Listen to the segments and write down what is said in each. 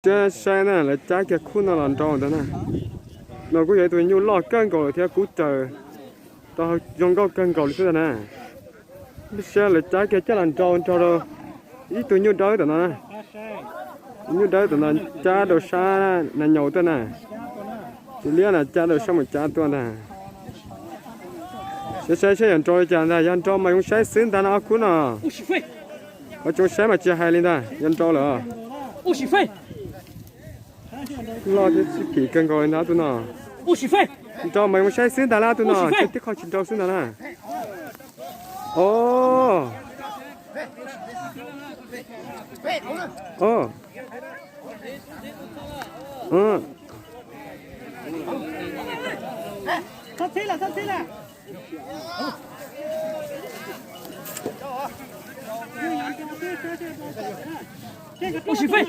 Saib na, lawv cab kiag khub no los nrau ntawd na. No kuj yog ib tug nyuj loj kawg nkaus lawm thiab, kub raws rau zoo nkauj kawg nkaus li xwb ntag na. Saib lawv cab kiag coj los nrau nrog rau ib tug nyuj dawb tom no na. Nyuj dawb tom no cab rau sab na nyaus tuaj na. Tus liab no cab rau sab mus cab tuaj ntag. Saib saib saib yog nrau li cas ntag, yog nrau mas zoo saib xwb ntag na ob khub no. Ua tsoom saib mas tsis hais li ntag, yog nrau lawm. Loj thiab sib phim kawg nkaus li ntag ob tug no. Nrau mas zoo saib xwb ntag na ob tug no, tib qho tsis nrau xwb ntag na. O, o,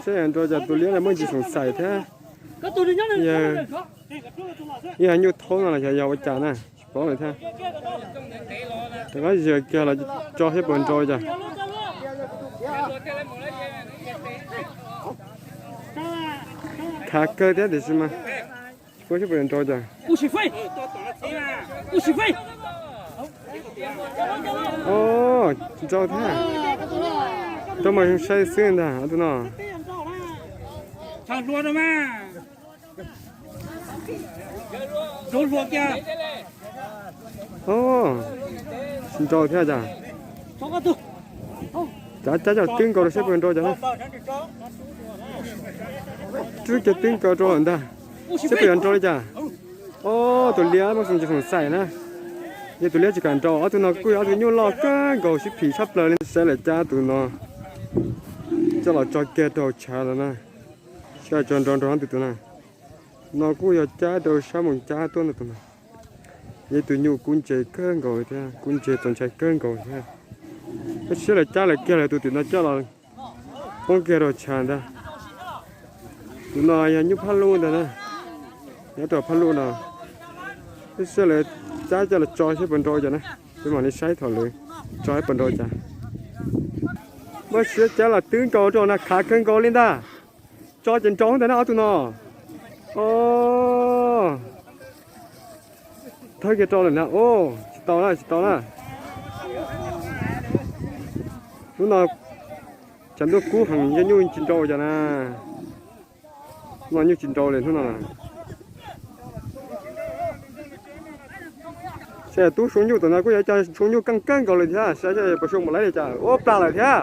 saib nrau cas tus liab no muaj ntsis xoom xaim thiab. Yog nyuj thaub no los xyov yog ua cas na, tsis paub lawm thiab. Rov qab zias kiag los tso saib puas nrau li cas. Khav kawg thiab tiam sis mas tsis paub saib puas nrau cas. O, tsis nrau thiab. Nrau mas zoo saib xwb ntag ob tug no. O, tsis nrau thiab cas. Cav cab coj twb nkaus rau saib puas nrau cas na. Twb coj twb nkaus rau lawm ntag. Saib puas yuav nrau li cas. O, tus liab muaj xoom ntsis xoom xaim na. Yog tus liab tsis kam nrau, ob tug no kuj yog ob tug nyuj loj kawg nkaus sib phim tshaj plaws li. Saib lawv cab tus no coj los tso kiag rau hauv tshav no na. Saib tso nrau nrau tus no. No kuj yog cab rau sab mus cab tuaj ntag tus no. Yog tus nyuj kub ntse kawg nkaus thiab, kub ntse txaus ntshai kawg nkaus thiab. Tab sis lawv cab lawv kiag lawv tus tim no coj los poob kiag rau tshav ntag. Tus no yog nyuj phaj luj ntag na, nyob rau phaj luj no. Tab sis lawv cab coj los tso saib puas nrau cas na, peb mam li saib thaum lawv tso saib puas nrau cas. Npaj siab cab los twb nkaus rau na, khav kawg nkaus li ntag. Tso ces nrau ntag na ob tug no. O, thawb kiag rau lawm na, o, tsis tau na, tsis tau na. Hnub no tshav ntuj kub heev, yog nyuj tsis nrau cas na. No nyuj tsis nrau li hnub no. Saib tub sau nyuj tom no kuj yog cov sau nyuj keej kawg nkaus li thiab, saib puas sau npaum li cas, ua plag lawm thiab.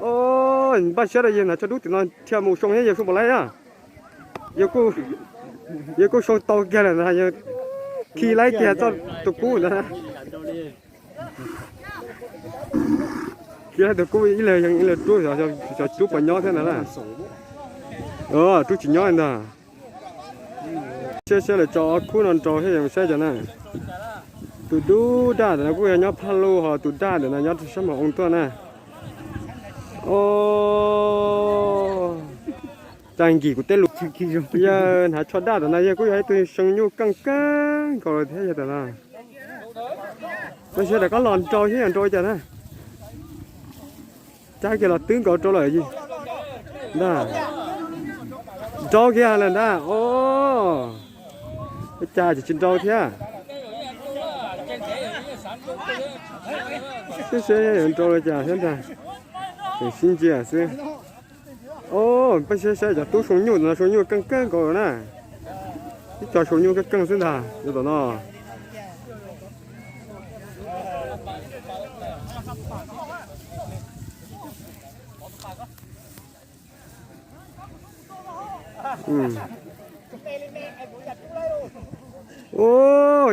O, npaj siab rau yawg hnav tsho dub tim no dhia mus sau thiab yawg sau npaum li na. Yawg kuj sau tau kiag lawm ntag, yawg khi laib kiag txoj tus kub ntag. Khi laib tus kub ib leeg yees ib leeg rub, xyov rub puas nyob thiab ntag na. Rub tsis nyob li ntag. Saib saib lawv tso ob khub no nrau thiab yawg saib cov na. Tus dub daj ntawm no kuj yog nyob phaj luj, ho tus daj ntawm no nyob rau sab mos oo tuaj na. O, cas nkim kuv tej lus. Yawg hnav tsho daj ntawm no yawg kuj yog ib tug sau nyuj keej kawg nkaus li thiab yawg ntawm no. Npaj siab rov qab los nrau thiab yog nrau cas na. Cab kiag los twb nkaus rau lawm ntag. Nrau kiag lawm ntag. O, cas tsis nrau thiab. Saib saib yuav nrau li cas thiab ntag. Tseem sib ntsia xwb. O, peb saib saib cov tub sau nyuj no sau nyuj keej kawg nkaus na. Ib co sau nyuj keej keej xwb ntag yog tom no.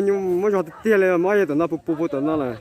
Nyuj muab zog tiag tiag li, mob yawg tom no puv puv puv tom no lawm.